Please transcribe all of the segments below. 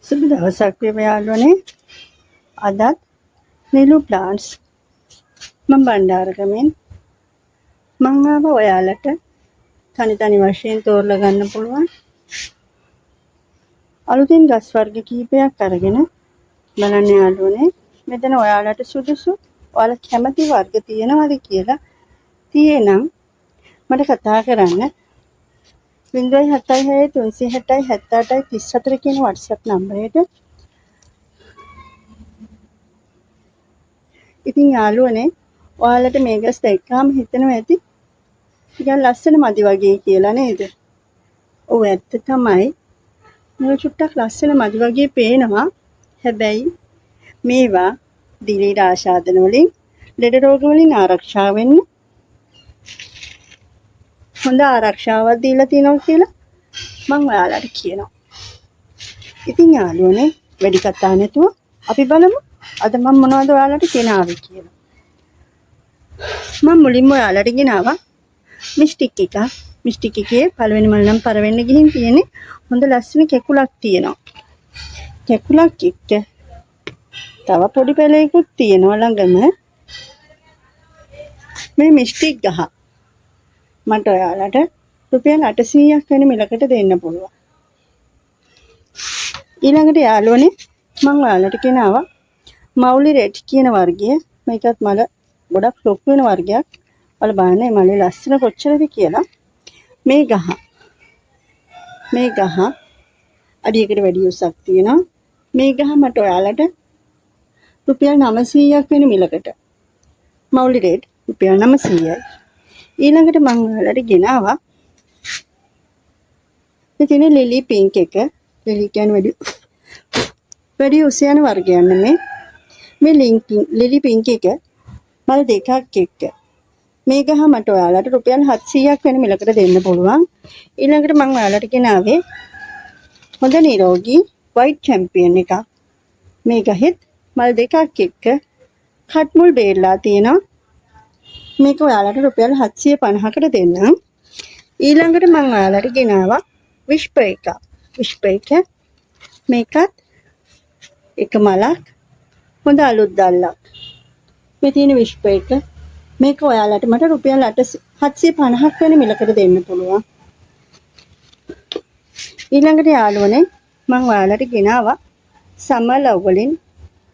සුබ දවසක් වේවා යාළුවනේ. අදත් නිලු ප්ලාන්ට්ස් මම බණ්ඩාරගමෙන් මං ආව ඔයාලට තනි තනි වශයෙන් තෝරලා ගන්න පුළුවන් අලුතින් ගස් වර්ග කිහිපයක් අරගෙන බලන්න යාළුවනේ. මෙතන ඔයාලට සුදුසු ඔයාලා කැමති වර්ග තියෙනවද කියලා තියෙනම් මට කතා කරන්න. 076 360 78 34 කියන WhatsApp නම්බරයට. ඉතින් යාළුවනේ, ඔයාලට මේ ගස් දැක්කාම හිතෙනවා ඇති ටිකක් ලස්සන මදි වගේ කියලා නේද? ඔව්, ඇත්ත තමයි. මේක චුට්ටක් ලස්සන මදි වගේ පේනවා. හැබැයි මේවා දිලීර ආශාදන වලින්, ලෙඩ රෝග වලින් ආරක්ෂා වෙන්න හොඳ ආරක්ෂාවක් දීලා තියෙනවා කියලා මං ඔයාලට කියනවා. ඉතින් යාළුවනේ, වැඩි කතා නැතුව අපි බලමු අද මං මොනවද ඔයාලට ගෙනාවේ කියලා. මං මුලින්ම ඔයාලට ගෙනාවා මිස්ටික් එකක්. මිස්ටික් එකේ පළවෙනි මල් නම් පර වෙන්න ගිහින් තියෙන්නේ. හොඳ ලස්සන කැකුලක් තියෙනවා. කැකුලක් එක්ක තව පොඩි පැලයකුත් තියෙනවා ළඟම. මේ මිස්ටික් ගහ මට ඔයාලට රුපියල් 800ක් වෙන මිලකට දෙන්න පුළුවන්. ඊළඟට යාළුවනේ, මං ඔයාලට ගෙනාවා මවුලි රෙඩ් කියන වර්ගය. මේකත් මල ගොඩක් ලොකු වෙන වර්ගයක්. ඔයාලා බලන්න මේ මලේ ලස්සන කොච්චරද කියලා. මේ ගහ අඩියකට වැඩි උසක් තියෙනවා. මේ ගහ මට ඔයාලට රුපියල් 900ක් වෙන මිලකට. මවුලි රෙඩ් රුපියල් 900යි. ඊළඟට මං ඔයාලට ගෙනාවා මේ තියෙන ලිලි පින්ක් එක. ලිලි කියන්නේ වැඩි වැඩි උස යන වර්ගයක් නෙමෙයි. මේ ලිලි පින්ක් එක මල් දෙකක් එක්ක. මේ ගහ මට ඔයාලට රුපියල් 700ක් වෙන මිලකට දෙන්න පුළුවන්. ඊළඟට මං ඔයාලට ගෙනාවේ හොඳ නිරෝගී වයිට් චැම්පියන් එකක්. මේ ගහෙත් මල් දෙකක් එක්ක කට්මුල් බේරලා තියෙනවා. මේක ඔයාලට රුපියල් 750කට දෙන්නම්. ඊළඟට මං ඔයාලට ගෙනාවා විශ්ප එකක්. විශ්ප එක මේකත් එක මලක්, හොඳ අලුත් දැල්ලක්. මේ තියෙන විශ්ප එක මේක ඔයාලට මට රුපියල් 750ක් වෙන මිලකට දෙන්න පුළුවන්. ඊළඟට යාළුවනේ, මං ඔයාලට ගෙනාවා සමර් ලව් වලින්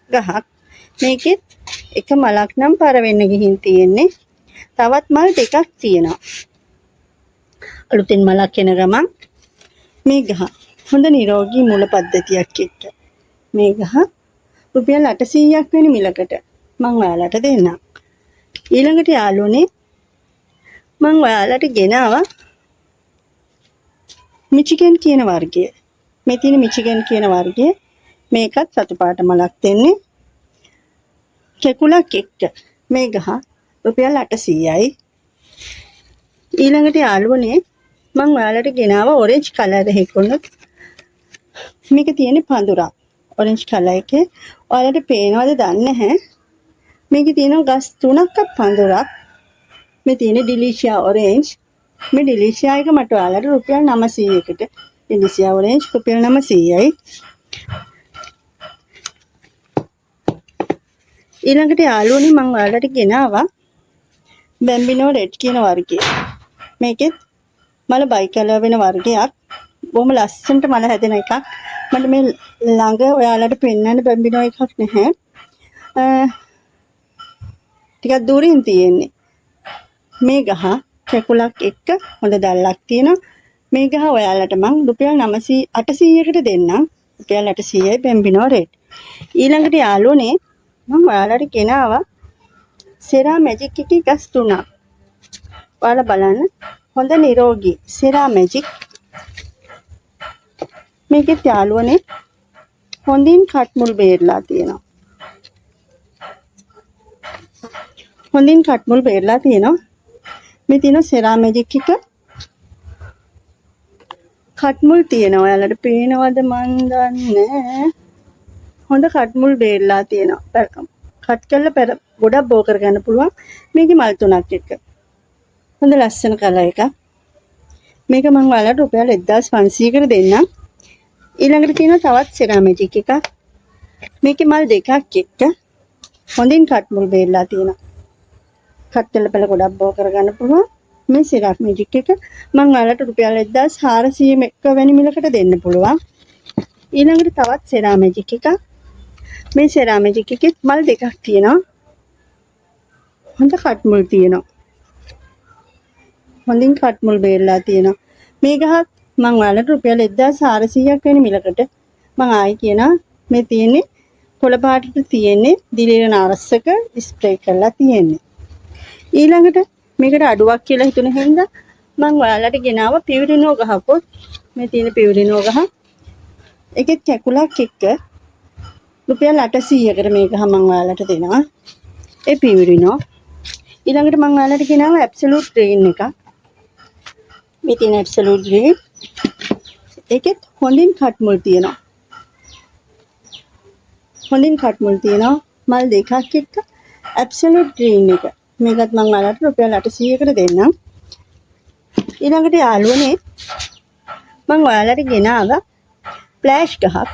ගහක්. මේකෙත් එක මලක් නම් පර වෙන්න ගිහින් තියෙන්නේ. තවත් මල් දෙකක් තියෙනවා. අලුතෙන් මලක් එන ගමන් මේ ගහ හොඳ නිරෝගී මූල පද්ධතියක් එක්ක මේ ගහ රුපියල් 800ක් වෙන මිලකට මං ඔයාලට දෙන්නම්. ඊළඟට යාළුවනේ, මං ඔයාලට ගෙනාවා මිචිගන් කියන වර්ගය. මේ තියෙන මිචිගන් කියන වර්ගය මේකත් රතු පාට මලක් දෙන්නේ. කැකුලක් එක්ක මේ ගහ රුපියල් 800යි. ඊළඟට යාළුවනේ, මං ඔයාලට ගෙනාවා ඔරෙන්ජ් කලර් එකකුත්. මේක තියෙන්නේ පඳුරක්. ඔරෙන්ජ් කලර් එකේ ඔයාලට පේනවද දන්නේ නැහැ. මේකේ තියෙනවා ගස් තුනක පඳුරක්. මේ තියෙන ඩිලිෂියා ඔරෙන්ජ්. මේ ඩිලිෂියා එක මට ඔයාලට රුපියල් 900කට. ඩිලිෂියා ඔරෙන්ජ් රුපියල් 900යි. ඊළඟට යාළුවනේ, මං ඔයාලට ගෙනාවා බැම්බිනෝ රෙඩ් කියන වර්ගය. මේකෙත් මල බයි කලර් වෙන වර්ගයක්. බොහොම ලස්සනට මල හැදෙන එකක්. මට මේ ළඟ ඔයාලට පෙන්වන්න බැම්බිනෝ එකක් නැහැ. ටිකක් දුරින් තියෙන්නේ. මේ ගහ කැකුලක් එක්ක හොඳ දැල්ලක් තියෙනවා. මේ ගහ ඔයාලට මං රුපියල් 900 800කට දෙන්නම්. රුපියල් 800යි බැම්බිනෝ රෙඩ්. ඊළඟට යාළුවනේ, මං ඔයාලට ගෙනාවා සෙරා මැජික් එකේ ගස් තුනක්. ඔයාලා බලන්න, හොඳ නිරෝගී සෙරා මැජික්. මේකෙත් යාළුවනේ, හොඳින් කට්මුල් බේරලා තියෙනවා. හොඳින් කට්මුල් බේරලා තියෙනවා. මේ තියෙන සෙරා මැජික් එක කට්මුල් තියෙනවා. ඔයාලට පේනවද මන් දන්නේ. හොඳ කට්මුල් බේරලා තියෙනවා. කට් කරලා පෙර ගොඩක් බෝ කරගන්න පුළුවන්. මේකේ මල් තුනක් එක්ක. හොඳ ලස්සන කලර් එකක්. මේක මං ඔයාලට රුපියල් 1500කට දෙන්නම්. ඊළඟට තියෙනවා තවත් සෙරාමැජික් එකක්. මේකේ මල් දෙකක් එක්ක හොඳින් කට්මුල් බේරලා තියෙනවා. කට්ටල පෙළ ගොඩක් බෝ කරගන්න පුළුවන්. මේ සෙරාමැජික් එක මං ඔයාලට රුපියල් 1400 වැනි මිලකට දෙන්න පුළුවන්. ඊළඟට තවත් සෙරාමැජික් එකක්. මේ සෙරාමැජික් එකෙත් මල් දෙකක් තියෙනවා. හොඳ කට්මුල් තියෙනවා. හොඳින් කට්මුල් බේරලා තියෙනවා. මේ ගහත් මං ඔයාලට රුපියල් 1400ක් වෙන මිලකට මං ආයි කියනවා. මේ තියෙන්නේ කොළ පාටට තියෙන්නේ දිලීර නාරස්සක ස්ප්‍රේ කරලා තියෙන්නේ. ඊළඟට මේකට අඩුවක් කියලා හිතුන හින්දා මං ඔයාලට ගෙනාව පිවිරිනෝ ගහකොත්. මේ තියෙන පිවිරිනෝ ගහ ඒකෙත් කැකුලක් එක්ක රුපියල් 800කට මේ ගහ මං ඔයාලට දෙනවා. ඒ පිවිරිනෝ. ඊළඟට මං ඔයාලට ගෙනාව ඇබ්සලූට් ග්‍රීන් එකක්. මේ තියෙන ඇබ්සලූට් ග්‍රීන් ඒකෙත් හොඳින් කට්මුල් තියෙනවා. හොඳින් කට්මුල් තියෙනවා. මල් දෙකක් එක්ක ඇබ්සලූට් ග්‍රීන් එක. මේකත් මං ඔයාලට රුපියල් 800කට දෙන්නම්. ඊළඟට යාළුවනේ මං ඔයාලට ගෙනාවා ෆ්ලෑෂ් ගහක්.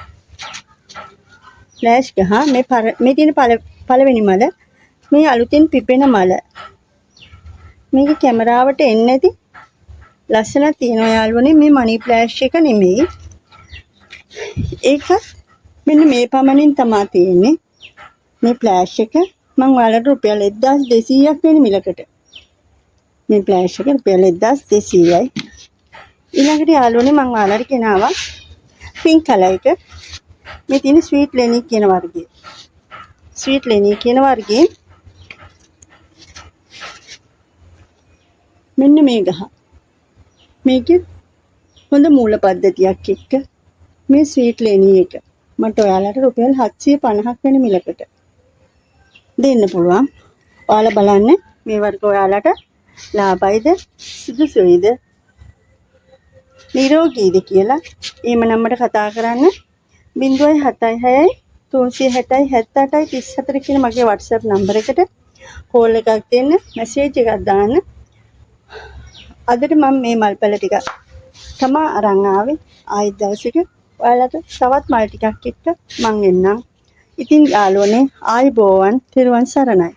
ෆ්ලෑෂ් ගහ මේ මේ තියෙන පළවෙනි මල මේ අලුතින් පිපෙන මල. මේක කැමරාවට එන්නේ නැති ලස්සනක් තියෙනවා යාළුවනේ. මේ මනි ෆ්ලෑෂ් එක නෙමෙයි. ඒකත් මෙන්න මේ පමණින් තමා තියෙන්නේ. මේ ෆ්ලෑෂ් එක මං ඔයාලට රුපියල් 1200ක් වෙන මිලකට. මේ ෆ්ලෑෂ් එක රුපියල් 1200යි. ඊළඟට යාළුවනේ මං ඔයාලට ගෙනාවා පින්ක් කලර් එක. මේ තියෙන ස්වීට් ලෙනි කියන වර්ගය. ස්වීට් ලෙනි කියන වර්ගයේ මෙන්න මේ ගහ. මේකේ හොඳ මූල පද්ධතියක් එක්ක මේ ස්වීට් ලෙනි එක මට ඔයාලට රුපියල් 750ක් වෙන මිලකට දෙන්න පුළුවන්. ඔයාලා බලන්න මේ වර්ග ඔයාලට ලාභයිද සුදුසුයිද නිරෝගීද කියලා. එහෙමනම් මට කතා කරන්න 076 360 78 34 කියන මගේ WhatsApp number එකට කෝල් එකක් දෙන්න, මැසේජ් එකක් දාන්න. අදට මම මේ මල් පැල ටික තමා අරන් ආවේ. ආයෙත් දවසක ඔයාලට තවත් මල් ටිකක් එක්ක මං එන්නම්. ඉතින් යාළුවනේ ආයුබෝවන්, තෙරුවන් සරණයි.